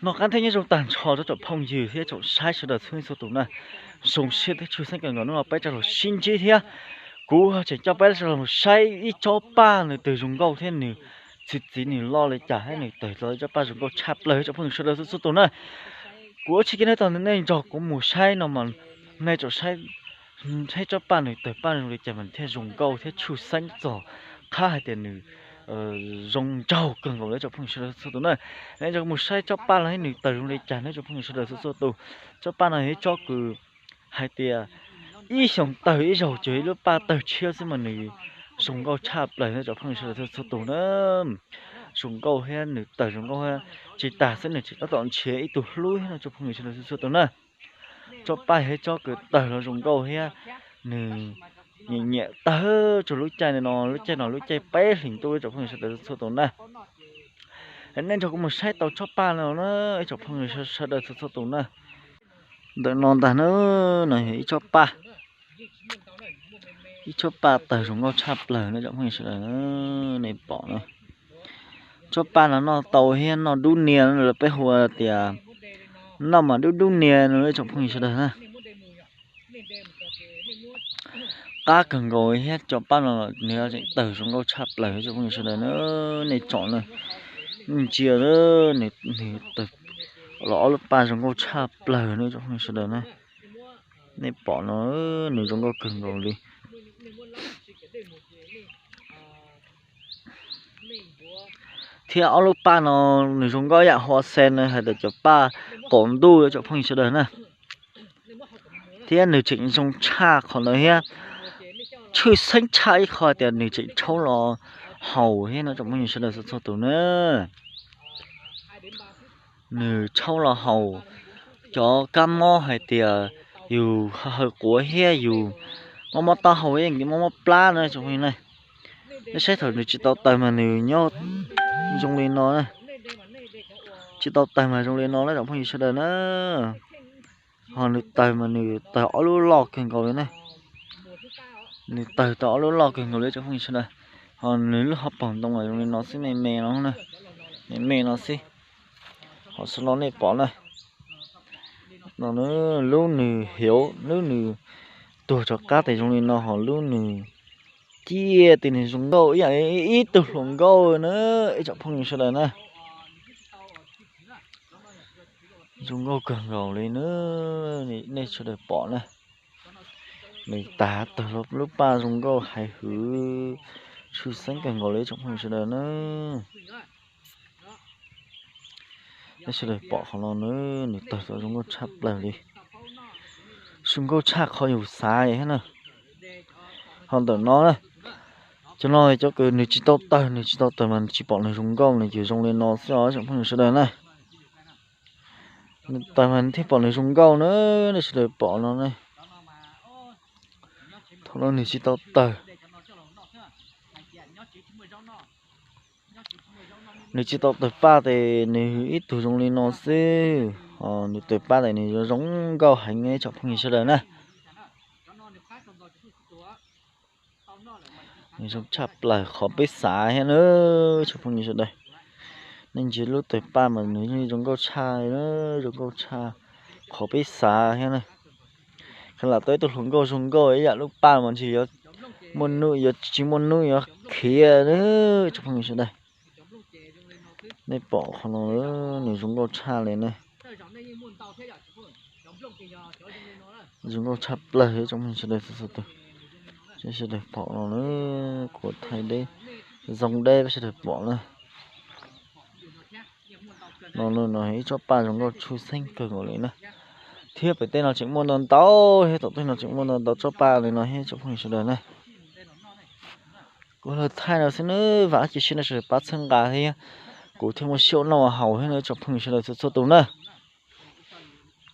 Noj qab thiab nyob zoo tag nrho rau tsoom phooj ywg thiab tsoom saib sawv daws txhua txhua tus na. Zoo siab thiab tshwj xeeb kawg nkaus hnub no peb rov los sib ntsib thiab. Kuv tseem coj peb rov los saib ib tsob paj nws twg zoo nkauj thiab nws txi txiv nws loj li cas thiab nws tawg los ib tsob paj zoo nkauj tshaj plaws tsoom phooj ywg sawv daws txhua txhua tus na. Kuv ua tsis kiag nej tau nej nrog kuv mus saib no mas nej tsoom saib tsob paj nws tawg paj zoo li cas mas thiaj zoo nkauj thiab tshwj xeeb txog qhab hais tias nws zoo nraug kawg nkaus li tsoom phooj ywg sawv daws txhua tus na. Nej nrog kuv mus saib tsob paj los thiab nws tawg zoo li cas na tsoom phooj ywg sawv daws txhua txhua tus. Tsob paj no yog ib tsob kws hais tias ib xyoos tawg ib zaug ces ib lub paj tawg tshiab xwb mas nws zoo nkauj tshaj plaws na tsoom phooj ywg sawv daws txhua txhua tus na. Zoo nkauj thiab nws tawg zoo nkauj thiab tsis tas xwb nws tseem tab tom nrhiav ib tug hlub thiab no tsoom phooj ywg sawv daws txhua txhua tus na. Tsob paj yog ib tsob kws tawg los zoo nkauj thiab nws nyiam nyiam tawg rau lub caij no, lub caij no lub caij peb hlis ntuj tsoom phooj ywg sawv daws txhua tus na. Nej nrog kuv mus saib tau tsob paj no na ib tsoom phooj ywg sawv daws txhua txhua tus na. Ntawm no ntag na, no yog ib tsob paj, ib tsob paj tawg zoo nkauj tshaj plaws na tsoom phooj ywg sawv daws, nej pom na. Tsob paj no noj tau thiab noj dub nias no lawv peb hu tias noj mas dub dub nias no tsoom phooj ywg sawv daws na. Qab kawg nkaus thiab cov paj no nws tseem tawg zoo nkauj tshaj plaws tsoom phooj ywg sawv daws na. Nej tsom na, nej ntsia na, nws tawg los ob lub paj zoo nkauj tshaj plaws na tsoom phooj ywg sawv daws na. Nej pom no, nws zoo nkauj kawg nkaus li. Thiab ob lub paj no nws zoo nkauj yam huab xees no hais tias cov paj qaum ntuj tsoom phooj ywg sawv daws na. Thiab nws tseem zoo tshaj qhov ntawd thiab, tshwj xeeb tshaj ib qho tias nws tseem tshaub los haus thiab no tsoom phooj ywg sawv daws txhua txhua tus na. Nws tshaub los haus cov kab mob hais tias yus haw quav thiab yus mob mob taub hau thiab mob mob plab na tsoom phooj ywg na. Nej saib thaum nws tsis tau tawg mas nws nyob zoo li no na. Tsis tau tawg mas zoo li no na tsoom phooj ywg sawv daws na. Ho nws tawg mas nws tawg ob lub loj kawg nkaus li na. Nws tawg tau ob lub loj kawg nkaus li tsoom phooj ywg sawv daws. Ho nws lub hauv paus ntoo zoo li no xwb, me me no, me me no xwb. Ho sawv los nej pom na, no lub nws hiav, lub nws tuag rov qab tes zoo li no, ho lub nws ciaj tes nws zoo nkauj ib yam ib tug hluas nkauj na, ib tsoom phooj ywg sawv daws na. Zoo nkauj kawg nkaus li na, nej sawv daws pom na. Nws tawg tag lub paj zoo nkauj hais hwv, tshwj xeeb kawg nkaus li ib tsoom phooj ywg sawv daws na. Nej sawv daws pom qhov no na, nws tawg tau zoo nkauj tshaj plaws li, zoo nkauj tshaj qhov yus xav thiab na. Ho ntawm no na, cov no cov kws nws tsis tau tawg, nws tsis tau tawg mas tsis pom nws zoo nkauj, nws ces zoo li no xwb os tsoom phooj ywg sawv daws na. Nws tawg mas thiaj pom nws zoo nkauj na, nej sawv daws pom no ne. Thaum no nws tsis tau tawg, nws tsis tau tawg paj tes nws ib tug zoo li no xwb, ho nws tawg paj tes nws zoo nkauj heev tsoom phooj ywg sawv daws na. Nws zoo tshaj plaws qhov peb xav thiab na tsoom phooj ywg sawv daws. Nej ntsia lub tawg paj mas nws zoo nkauj tshaj, zoo nkauj tshaj qhov peb xav thiab na. Kheev lam tau ib tug hluas nkauj zoo nkauj ib yam lub paj mas ntshe yuav muaj hnub, yuav tsis muaj hnub yuav khiav na tsoom phooj ywg sawv daws. Nej pom qhov no, nws zoo nkauj tshaj li ne. Zoo nkauj tshaj plaws tsoom phooj ywg sawv daws txhua txhua tus. Sawv daws pom no na, kuv thaij deb, zoo deb peb sawv daws pom na. No, no ib tsob paj zoo nkauj tshwj xeeb kawg nkaus li na. Thiab pem tej no tseem muaj ntau ntau thiab, tom tej no tseem muaj ntau ntau tsob paj li no thiab tsoom phooj ywg sawv daws na. Kuv los thaij no xwb nawb, vam cia siab nej sawv daws pab txhawb nqa thiab, kuv thiaj muaj siab ua noj ua haus thiab na tsoom phooj ywg sawv daws txhua txhua tus na.